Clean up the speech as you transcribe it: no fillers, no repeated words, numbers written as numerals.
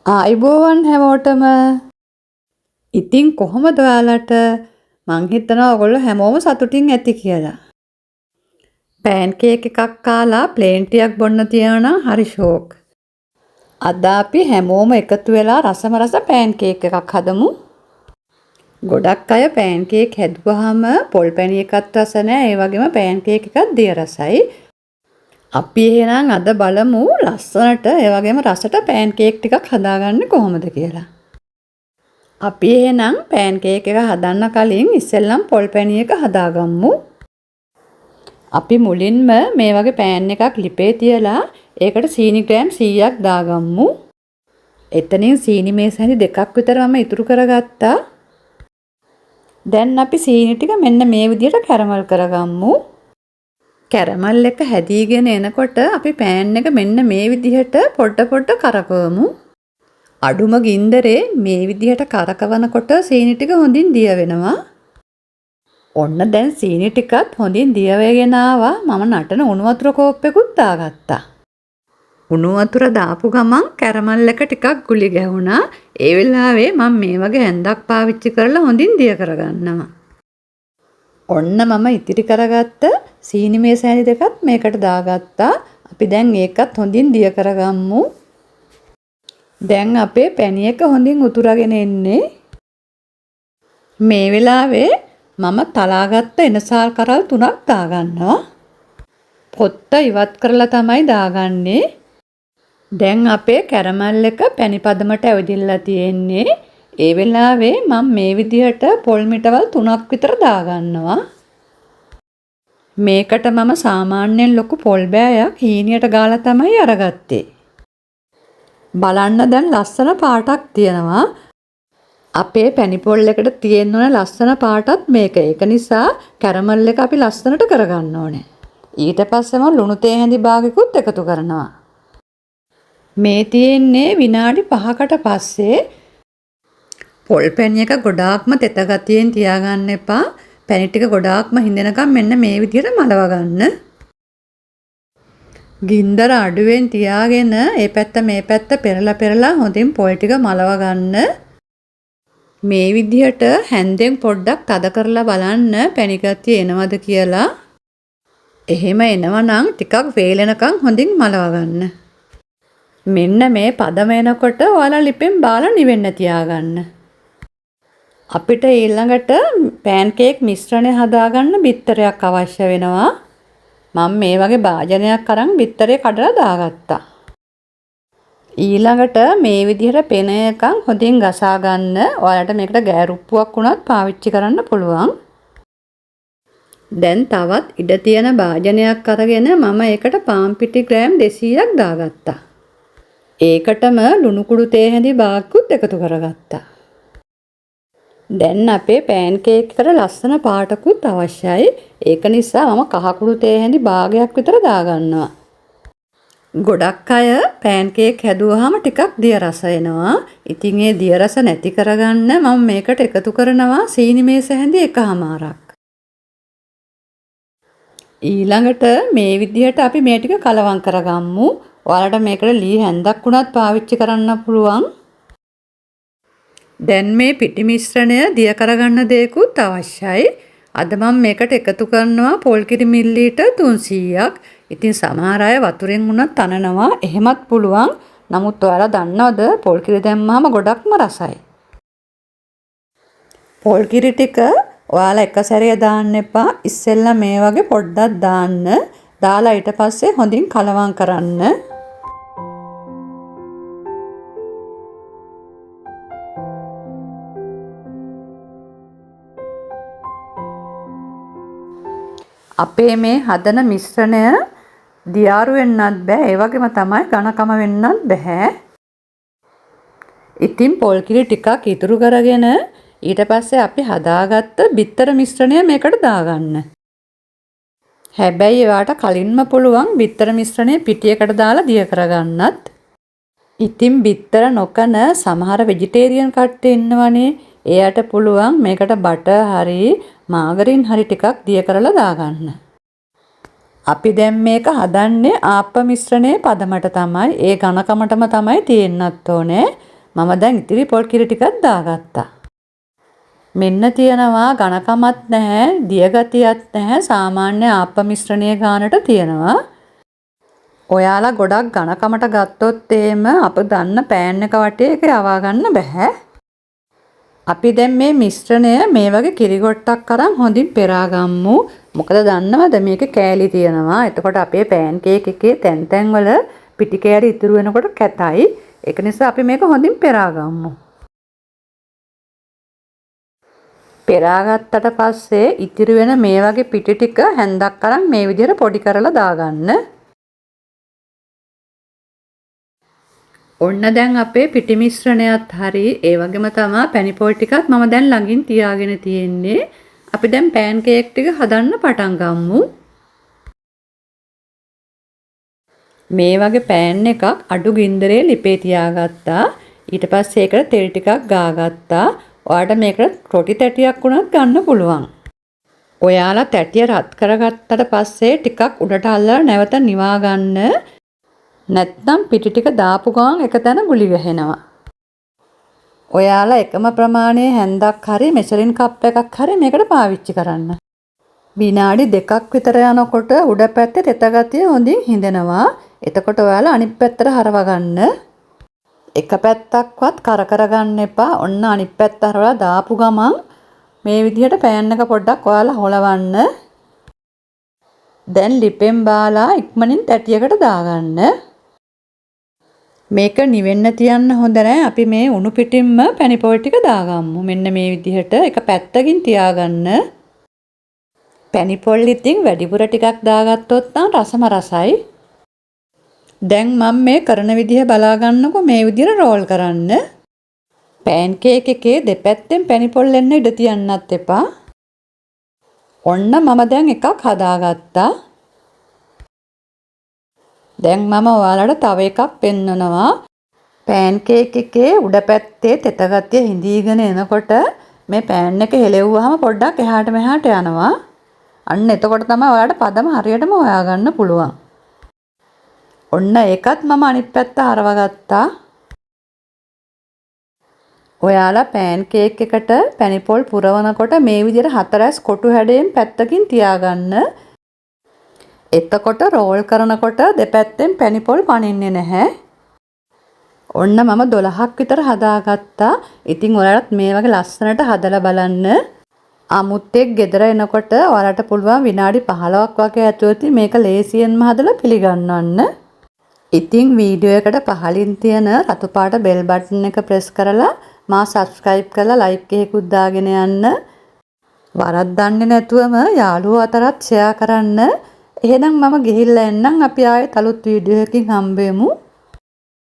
ආයුබෝවන් හැමෝටම. ඉතින් කොහොමද ඔයාලට? මං හිතනවා ඔයගොල්ලෝ හැමෝම සතුටින් ඇති කියලා. පෑන් කේක් එකක් කාලා ප්ලේන් ටියක් බොන්න තියනවා නම් හරි ෂෝක්. අද අපි හැමෝම එකතු වෙලා රසම රස පෑන් කේක් එකක් හදමු. ගොඩක් අය පෑන් කේක් හැදුවාම පොල් පැණි එකත් රස නෑ, ඒ වගේම පෑන් කේක් එකත් දිය රසයි. අපි එහෙනම් අද බලමු ලස්සනට ඒ වගේම රසට පෑන් කේක් ටිකක් හදාගන්නේ කොහොමද කියලා. අපි එහෙනම් පෑන් කේක් එක හදන්න කලින් ඉස්සෙල්ලම පොල් පැණි එක හදාගමු. අපි මුලින්ම මේ වගේ පෑන් එකක් ලිපේ තියලා ඒකට සීනි ග්‍රෑම් 100ක් දාගමු. එතනින් සීනි මේස හැඳි දෙකක් විතර මම ඉතුරු කරගත්තා. දැන් අපි සීනි ටික මෙන්න මේ විදිහට කැරමල් කරගමු. කැරමල් එක හැදීගෙන එනකොට අපි පෑන් එක මෙන්න මේ විදිහට පොඩ පොඩ කරකවමු. අඩුම ගින්දරේ මේ විදිහට කරකවනකොට සීනි ටික හොඳින් දිය වෙනවා. ඔන්න දැන් සීනි ටිකත් හොඳින් දිය වෙගෙන ආවා. මම නටන උණු වතුර කෝප්පෙකුත් දාගත්තා. උණු වතුර දාපු ගමන් කැරමල් එක ටිකක් ගුලි ගැහුණා. ඒ වෙලාවේ මම මේ වගේ හැන්දක් පාවිච්චි කරලා හොඳින් දිය කරගන්නවා. ඔන්න මම ඉතිරි කරගත්ත සීනි මේස හැඳි දෙකත් මේකට දාගත්තා. අපි දැන් ඒකත් හොඳින් දිය කරගමු. දැන් අපේ පැණි එක හොඳින් උතුරගෙන එන්නේ. මේ වෙලාවේ මම තලාගත්ත එනසාල් කරල් 3ක් දාගන්නවා. පොත්ත ඉවත් කරලා තමයි දාගන්නේ. දැන් අපේ කැරමල් එක පැණි පදමට ඇවිදilla තියෙන්නේ. ඒ වෙලාවේ මම මේ විදිහට පොල් මිටවල් 3ක් විතර දාගන්නවා. මේකට මම සාමාන්‍යයෙන් ලොකු පොල් බෑයක් හීනියට ගාලා තමයි අරගත්තේ. බලන්න දැන් ලස්සන පාටක් තියෙනවා. අපේ පැණි පොල් එකට තියෙන්න ඕන ලස්සන පාටත් මේක. ඒක නිසා කැරමල් එක අපි ලස්සනට කරගන්න ඕනේ. ඊට පස්සේ මම ලුණු තේ හැඳි භාගයකුත් එකතු කරනවා. මේ තියෙන්නේ විනාඩි 5කට පස්සේ. පොල් පැණි එක ගොඩාක්ම තෙත ගතියෙන් තියාගන්න එපා. පැණි ටික ගොඩාක්ම හිඳෙනකම් මෙන්න මේ විදිහට මලව ගන්න. ගින්දර අඩුවෙන් තියාගෙන ඒ පැත්ත මේ පැත්ත පෙරලා පෙරලා හොඳින් පොල් ටික මලව ගන්න. මේ විදිහට හැන්දෙන් පොඩ්ඩක් තද කරලා බලන්න පැණි ගතිය එනවද කියලා. එහෙම එනවා නම් ටිකක් වේලෙනකම් හොඳින් මලව ගන්න. මෙන්න මේ පදම එනකොට ඔයාලා ලිපෙන් බාලා නිවෙන්න තියාගන්න. අපිට ඊළඟට පෑන් කේක් මිශ්‍රණය හදාගන්න බිත්තරයක් අවශ්‍ය වෙනවා. මම මේ වගේ භාජනයක් අරන් බිත්තරේ කඩලා දාගත්තා. ඊළඟට මේ විදිහට පෙන එකක් හොඳින් ගසා ගන්න. ඔයාලට මේකට ගෑරුප්පුවක් වුණත් පාවිච්චි කරන්න පුළුවන්. දැන් තවත් ඉඩ තියෙන භාජනයක් අරගෙන මම ඒකට පාන් පිටි ග්‍රෑම් 200ක් දාගත්තා. ඒකටම ලුණු කුඩු තේ හැඳි භාගකුත් එකතු කරගත්තා. දැන් අපේ පෑන් කේක් එකට ලස්සන පාටකුත් අවශ්‍යයි. ඒක නිසා මම කහ කුඩු තේ හැඳි භාගයක් විතර දාගන්නවා. ගොඩක් අය පෑන් කේක් හැදුවාම ටිකක් දිය රස එනවා. ඉතින් ඒ දිය රස නැති කරගන්න මම මේකට එකතු කරනවා සීනි මේස හැඳි 1.5ක්. ඊළඟට මේ විදිහට අපි මේ ටික කලවම් කරගමු. ඔයාලට මේකට ලී හැන්දක් වුණත් පාවිච්චි කරන්න පුළුවන්. දැන් මේ පිටි මිශ්‍රණය දිය කරගන්න දෙයක්ත් අවශ්‍යයි. අද මම මේකට එකතු කරනවා පොල් කිරි මිලිලීටර් 300ක්. ඉතින් සමහර අය වතුරෙන් වුණත් තනනවා. එහෙමත් පුළුවන්. නමුත් ඔයාලා දන්නවද පොල් කිරි දැම්මහම ගොඩක්ම රසයි. පොල් කිරි ටික ඔයාලා එක සැරේ දාන්න එපා. ඉස්සෙල්ලා මේ වගේ පොඩ්ඩක් දාන්න. දාලා ඊට පස්සේ හොඳින් කලවම් කරන්න. අපේ මේ හදන මිශ්‍රණය දියාරු වෙන්නත් බෑ, ඒ වගේම තමයි ඝනකම වෙන්නත් බෑ. ඉතින් පොල් කිරි ටිකක් ඉතුරු කරගෙන ඊට පස්සේ අපි හදාගත්ත බිත්තර මිශ්‍රණය මේකට දාගන්න. හැබැයි ඔයාට කලින්ම පුළුවන් බිත්තර මිශ්‍රණය පිටියකට දාලා දිය කරගන්නත්. ඉතින් බිත්තර නොකන සමහර වෙජිටේරියන් කට්ටිය ඉන්නවනේ. එයාට පුළුවන් මේකට බටර් හරි මාගරින් හරි ටිකක් දිය කරලා දාගන්න. අපි දැන් මේක හදන්නේ ආප්ප මිශ්‍රණයේ පදමට තමයි. ඒ ඝනකමටම තමයි තියෙන්නත් ඕනේ. මම දැන් ඉතිරි පොල් කිරි ටිකක් දාගත්තා. මෙන්න තියෙනවා ඝනකමත් නැහැ, දිය ගතියක් නැහැ, සාමාන්‍ය ආප්ප මිශ්‍රණය ගානට තියෙනවා. ඔයාලා ගොඩක් ඝනකමට ගත්තොත් එහෙම අප දන්න පෑන් එක වටේ ඒක යවා ගන්න බෑ. අපි දැන් මේ මිශ්‍රණය මේ වගේ කිරි ගොට්ටක් අරන් හොඳින් පෙරා ගම්මු. මොකද දන්නවද මේකේ කෑලි තියෙනවා. එතකොට අපේ පෑන් කේක් එකේ තැන් තැන් වල පිටි කෑලි ඉතුරු වෙනකොට කැතයි. ඒක නිසා අපි මේක හොඳින් පෙරා ගම්මු. පෙරාගත්තට පස්සේ ඉතිරි වෙන මේ වගේ පිටි ටික හැන්දක් අරන් මේ විදිහට පොඩි කරලා දාගන්න. ඔන්න දැන් අපේ පිටි මිශ්‍රණයත් හරි, ඒ වගේම තමා පැණි පොල් ටිකත් මම දැන් ළඟින් තියාගෙන තියෙන්නේ. අපි දැන් පෑන් කේක් ටික හදන්න පටන් ගමු. මේ වගේ පෑන් එකක් අඩු ගින්දරේ ලිපේ තියාගත්තා. ඊට පස්සේ ඒකට තෙල් ටිකක් ගාගත්තා. ඔයාලට මේකට රොටි තැටියක් වුණත් ගන්න පුළුවන්. ඔයාලා තැටිය රත් කරගත්තට පස්සේ ටිකක් උඩට අල්ලලා නැවත නිවා ගන්න. නැත්නම් පිටි ටික දාපු ගමන් එක තැන ගුලි වැහෙනවා. ඔයාලා එකම ප්‍රමාණයේ හැන්දක් හරි මෙෂරින් කප් එකක් හරි මේකට පාවිච්චි කරන්න. විනාඩි 2ක් විතර යනකොට උඩ පැත්තේ තෙත ගතිය හොඳින් හිඳෙනවා. එතකොට ඔයාලා අනිත් පැත්තට හරව ගන්න. එක පැත්තක්වත් කර කර ගන්න එපා. ඔන්න අනිත් පැත්ත හරවලා දාපු ගමන් මේ විදිහට පෑන් එක පොඩ්ඩක් ඔයාලා හොලවන්න. දැන් ලිපෙන් බාලා ඉක්මනින් තැටියකට දාගන්න. මේක නිවෙන්න තියන්න හොඳ නෑ. අපි මේ උණු පිටින්ම පැණි පොල් ටික දාගමු. මෙන්න මේ විදිහට එක පැත්තකින් තියාගන්න. පැණි පොල් ඉතින් වැඩිපුර ටිකක් දාගත්තොත් නම් රසම රසයි. දැන් මම මේ කරන විදිහ බලා ගන්නකො. මේ විදිහට රෝල් කරන්න. පෑන් කේක් එකේ දෙපැත්තෙන් පැණි පොල් එන්න ඉඩ තියන්නත් එපා. ඔන්න මම දැන් එකක් හදාගත්තා. දැන් මම ඔයාලට තව එකක් පෙන්නනවා. පෑන් කේක් එකේ උඩ පැත්තේ තෙත ගතිය හිඳීගෙන එනකොට මේ පෑන් එක හෙලෙව්වහම පොඩ්ඩක් එහාට මෙහාට යනවා. අන්න එතකොට තමයි ඔයාලට පදම හරියටම හොයාගන්න පුළුවන්. ඔන්න ඒකත් මම අනිත් පැත්ත හරවගත්තා. ඔයාලා පෑන් කේක් එකට පැණි පොල් පුරවනකොට මේ විදිහට හතරැස් කොටු හැඩයෙන් පැත්තකින් තියාගන්න. එතකොට රෝල් කරනකොට දෙපැත්තෙන් පැණි පොල් පනින්නේ නැහැ. ඔන්න මම 12ක් විතර හදාගත්තා. ඉතින් ඔයාලත් මේ වගේ ලස්සනට හදලා බලන්න. අමුත්තෙක් ගෙදර එනකොට ඔයාලට පුළුවන් විනාඩි 15ක් වගේ ඇතුළතදී මේක ලේසියෙන්ම හදලා පිළිගන්වන්න. ඉතින් වීඩියෝ එකට පහලින් තියෙන රතු පාට බෙල් බටන් එක ප්‍රෙස් කරලා මා සබ්ස්ක්‍රයිබ් කරලා ලයික් එකකුත් දාගෙන යන්න. වරද්දන්නේ නැතුවම යාළුවෝ අතරත් ෂෙයා කරන්න. එහෙනම් මම ගිහිල්ලා එන්නම්. අපි ආයෙත් අලුත් වීඩියෝ එකකින් හම්බෙමු.